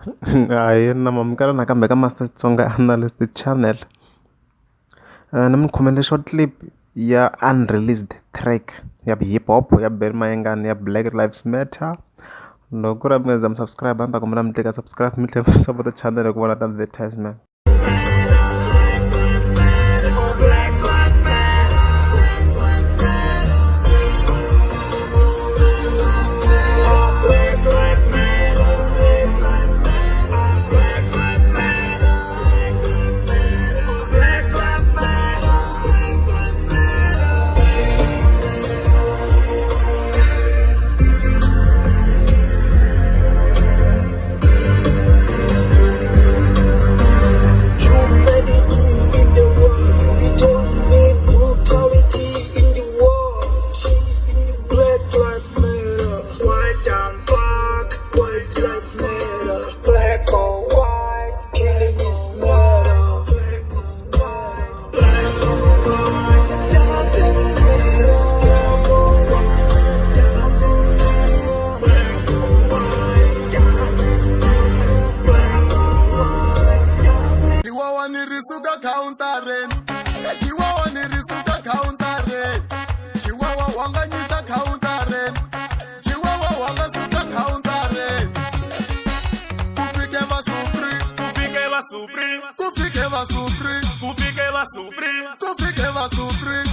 Ahee na mamukela nakambe ka Master Xitsonga Analyst Channel ni mi khomele short clip ya unreleased track ya hip hop ya Benny Mayengani ya Black Lives Matter loko ku ri a mi nga za mi subscribe a ni ta kombela mi tlika subscribe mi tlhela mi support channel hi ku vona ti-advertisement. Humanity in the world. We don't need brutality in the world. Black lives matter. White and black. White lives matter. Black or white. Killing is murder. Black or white. Doesn't matter. Black or white. Doesn't matter. Black or white. Doesn't matter. Black or white. Doesn't Chihuahua ni ri suka khawuntareni Chihuahua ni ri suka khawuntareni Chihuahua wa nga nyisa khawuntareni Chihuahua wa nga suka khawuntareni Ku fike va supreme Ku fike va supreme Ku fike va supreme ku fike va supreme Ku fike va supreme.